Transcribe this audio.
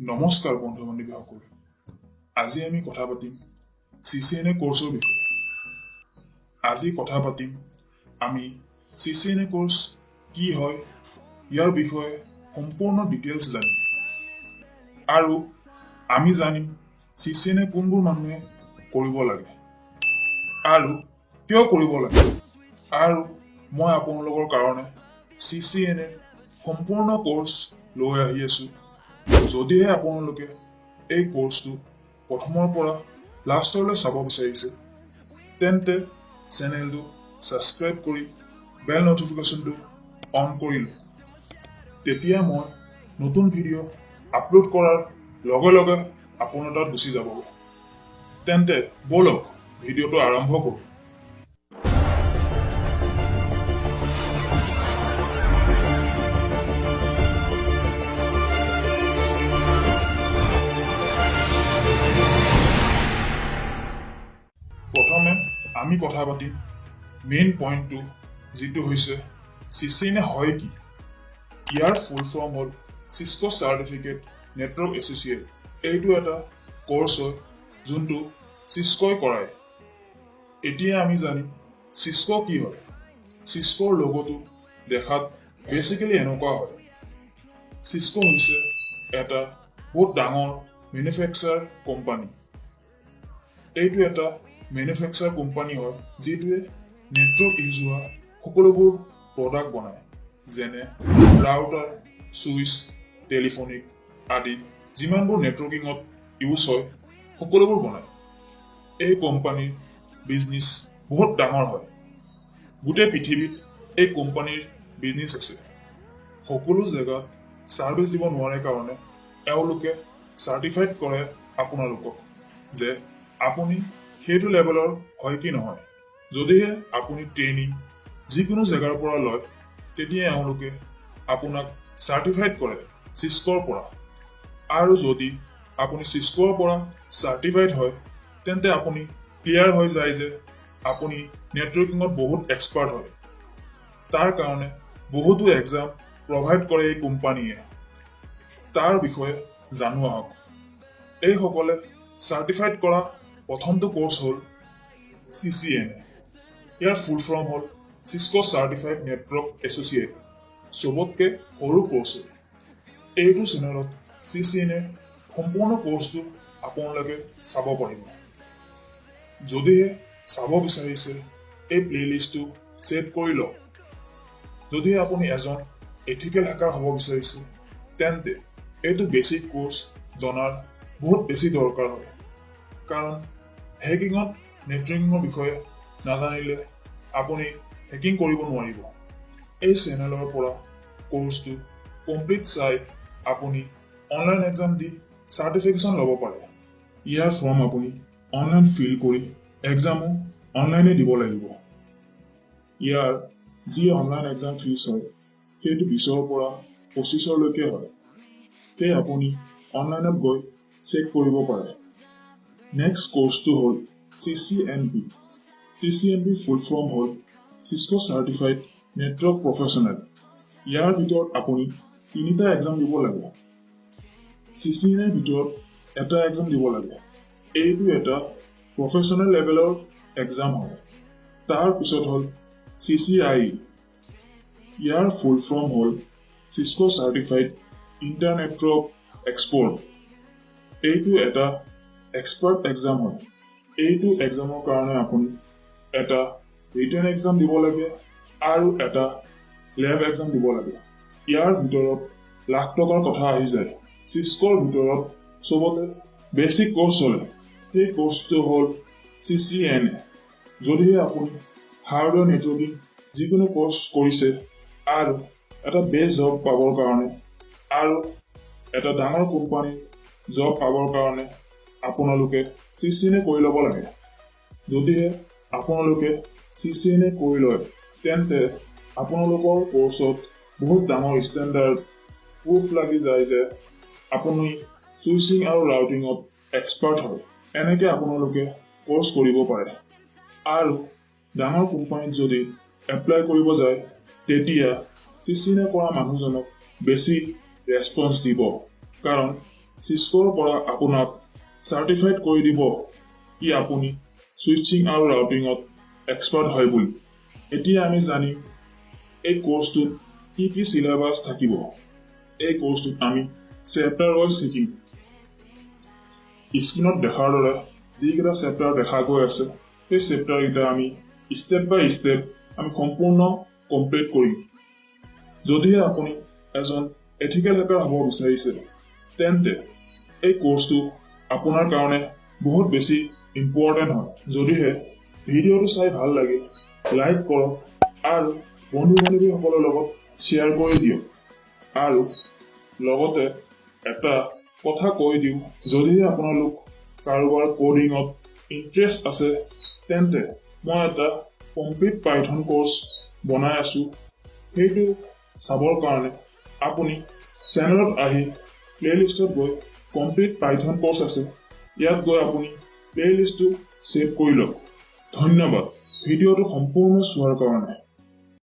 নমস্কাৰ বন্ধু বান্ধৱীসকল, আজি আমি কথা পাতিম চিচিএনএ কোৰ্চৰ বিষয়ে। আজি কথা পাতিম আমি চিচিএনএ কোৰ্চ কি হয়, ইয়াৰ বিষয়ে সম্পূৰ্ণ ডিটেইলছ জানিম আৰু আমি জানিম চিচিএনএ কোনবোৰ মানুহে কৰিব লাগে আৰু কিয় কৰিব লাগে। আৰু মই আপোনালোকৰ কাৰণে চিচিএনএ সম্পূৰ্ণ কোৰ্চ লৈ আহি আছোঁ। যদিহে আপোনালোকে এই কোৰ্চটো প্ৰথমৰ পৰা লাষ্টলৈ চাব বিচাৰিছে, তেন্তে চেনেলটো ছাবস্ক্ৰাইব কৰি বেল ন'টিফিকেশ্যনটো অন কৰি লওক। তেতিয়া মই নতুন ভিডিঅ' আপলোড কৰাৰ লগে লগে আপোনাৰ তাত গুচি যাবগৈ। তেন্তে ব'লক, ভিডিঅ'টো আৰম্ভ কৰোঁ। প্ৰথমে আমি কথা পাতিম মেইন পইণ্টটো, যিটো হৈছে চিচিএনএ হয় কি। ইয়াৰ ফুল ফৰ্ম হ'ল চিস্কো চাৰ্টিফিকেট নেটৱৰ্ক এছ'চিয়েট। এইটো এটা কৰ্চ হয়, যোনটো চিস্কই কৰায়। এতিয়া আমি জানিম চিস্কো কি হয়। চিস্কোৰ লগতো দেখাত বেচিকেলি এনেকুৱা হয়। চিস্কো হৈছে এটা বহুত ডাঙৰ মেনুফেকচাৰ কোম্পানী। এইটো এটা মেনুফেকচাৰ কোম্পানী হয়, যিটোৱে নেটৱৰ্ক ইউজ হোৱা সকলোবোৰ প্ৰডাক্ট বনায়, যেনে ৰাউটাৰ, চুইচ, টেলিফোনিক আদি। যিমানবোৰ নেটৱৰ্কিঙত ইউজ হয়, সকলোবোৰ বনায়। এই কোম্পানীৰ বিজনেছ বহুত ডাঙৰ হয়। গোটেই পৃথিৱীত এই কোম্পানীৰ বিজনেছ আছে। সকলো জেগাত ছাৰ্ভিচ দিব নোৱাৰে কাৰণে এওঁলোকে চাৰ্টিফাইড কৰে আপোনালোকক যে আপুনি সেইটো লেভেলৰ হয় কি নহয়। যদিহে আপুনি ট্ৰেইনিং যিকোনো জেগাৰ পৰা লয়, তেতিয়া এওঁলোকে আপোনাক চাৰ্টিফাইড কৰে চিস্কৰ পৰা। আৰু যদি আপুনি চিস্কৰ পৰা চাৰ্টিফাইড হয়, তেন্তে আপুনি ক্লিয়াৰ হৈ যায় যে আপুনি নেটৱৰ্কিঙত বহুত এক্সপাৰ্ট হয়। তাৰ কাৰণে বহুতো এক্সাম প্ৰভাইড কৰে এই কোম্পানীয়ে। তাৰ বিষয়ে জানো আহক। এইসকলে চাৰ্টিফাইড কৰা প্ৰথমটো কোৰ্চ হ'ল চিচিএনএ। ইয়াৰ ফুল ফৰ্ম হ'ল চিস্কো চাৰ্টিফাইড নেটৱৰ্ক এছ'চিয়েট। চবতকৈ সৰু কোৰ্চ হয়। এইটো চেনেলত চিচিএনএ সম্পূৰ্ণ কোৰ্চটো আপোনালোকে চাব পাৰিব। যদিহে চাব বিচাৰিছে, এই প্লে'লিষ্টটো ছেভ কৰি লওক। যদিহে আপুনি এজন এথিকেল হেকাৰ হ'ব বিচাৰিছে, তেন্তে এইটো বেছিক কোৰ্চ জনাৰ বহুত বেছি দৰকাৰ হয়, কাৰণ হেকিঙত নেটৱৰ্কিঙৰ বিষয়ে নাজানিলে আপুনি হেকিং কৰিব নোৱাৰিব। এই চেনেলৰ পৰা কোৰ্চটো কমপ্লিট চাই আপুনি অনলাইন এক্সাম দি চাৰ্টিফিকেশ্যন ল'ব পাৰে। ইয়াৰ ফৰ্ম আপুনি অনলাইন ফিল কৰি এক্সামো অনলাইনে দিব লাগিব। ইয়াৰ যি অনলাইন এক্সাম ফিজ হয়, সেইটো 20ৰ পৰা 25লৈকে হয়। সেই আপুনি অনলাইনত গৈ চেক কৰিব পাৰে। নেক্সট কোৰ্চটো হ'ল চিচিএনপি। চিচিএনপি ফুল ফৰ্ম হ'ল চিস্কো চাৰ্টিফাইড নেটৱৰ্ক প্ৰফেচনেল। ইয়াৰ ভিতৰত আপুনি তিনিটা এক্সাম দিব লাগে। চিচিএনএৰ ভিতৰত এটা এক্সাম দিব লাগে। এইটো এটা প্ৰফেচনেল লেভেলৰ এক্সাম হয়। তাৰ পিছত হ'ল চিচিআই। ইয়াৰ ফুল ফৰ্ম হ'ল চিস্কো চাৰ্টিফাইড ইণ্টাৰনেটৱৰ্ক এক্সপাৰ্ট। এইটো এটা এক্সপাৰ্ট এক্সাম হয়। এইটো এক্সামৰ কাৰণে আপুনি এটা ৰিটেন এক্সাম দিব লাগে আৰু এটা লেব এক্সাম দিব লাগে। ইয়াৰ ভিতৰত লাখ টকাৰ কথা আহি যায়। চিস্কৰ ভিতৰত চবতে বেছিক কোৰ্চ চলে, সেই কোৰ্চটো হ'ল চিচিএনএ। যদিহে আপুনি হাৰ্ডৱেৰ নেটৱৰ্কিং যিকোনো কোৰ্চ কৰিছে আৰু এটা বেষ্ট জব পাবৰ কাৰণে আৰু এটা ডাঙৰ কোম্পানীৰ জব পাবৰ কাৰণে আপোনালোকে চিচিএনএ কৰি ল'ব লাগে। যদিহে আপোনালোকে চিচিএনএ কৰি লয়, তেন্তে আপোনালোকৰ কোৰ্চত বহুত ডাঙৰ ষ্টেণ্ডাৰ্ড প্ৰুফ লাগি যায় যে আপুনি চুইচিং আৰু ৰাউটিঙত এক্সপাৰ্ট হয়। এনেকৈ আপোনালোকে কোৰ্চ কৰিব পাৰে আৰু ডাঙৰ কোম্পানীত যদি এপ্লাই কৰিব যায়, তেতিয়া চিচিএনএ কৰা মানুহজনক বেছি ৰেচপন্স দিব, কাৰণ চিস্কোৰ পৰা আপোনাক চাৰ্টিফাইড কৰি দিব কি আপুনি চুইচিং আৰু ৰাউটিঙত এক্সপাৰ্ট হয় বুলি। এতিয়া আমি জানিম এই কোৰ্চটোত কি কি চিলেবাছ থাকিব। এই কোৰ্চটোত আমি চেপ্টাৰ ৱাইজ শিকিম। স্ক্ৰীণত দেখাৰ দৰে যিকেইটা চেপ্টাৰ দেখা গৈ আছে, সেই চেপ্টাৰকেইটা আমি ষ্টেপ বাই ষ্টেপ আমি সম্পূৰ্ণ কমপ্লিট কৰিম। যদিহে আপুনি এজন এথিকেল হেকাৰ হ'ব বিচাৰিছে, তেন্তে এই কোৰ্চটো আপোনাৰ কাৰণে বহুত বেছি ইম্পৰ্টেণ্ট হয়। যদিহে ভিডিঅ'টো চাই ভাল লাগে, লাইক কৰক আৰু বন্ধু বান্ধৱীসকলৰ লগত শ্বেয়াৰ কৰি দিয়ক। আৰু লগতে এটা কথা কৈ দিওঁ, যদিহে আপোনালোক কাৰোবাৰ ক'ডিঙত ইণ্টাৰেষ্ট আছে, তেন্তে মই এটা কমপ্লিট পাইথন কৰ্চ বনাই আছোঁ। সেইটো চাবৰ কাৰণে আপুনি চেনেলত আহি প্লে'লিষ্টত গৈ কমপ্লিট পাইথন কৰ্চ আছে, ইয়াত গৈ আপুনি প্লে'লিষ্টটো ছেভ কৰি লওক। ধন্যবাদ ভিডিঅ'টো সম্পূৰ্ণ চোৱাৰ কাৰণে।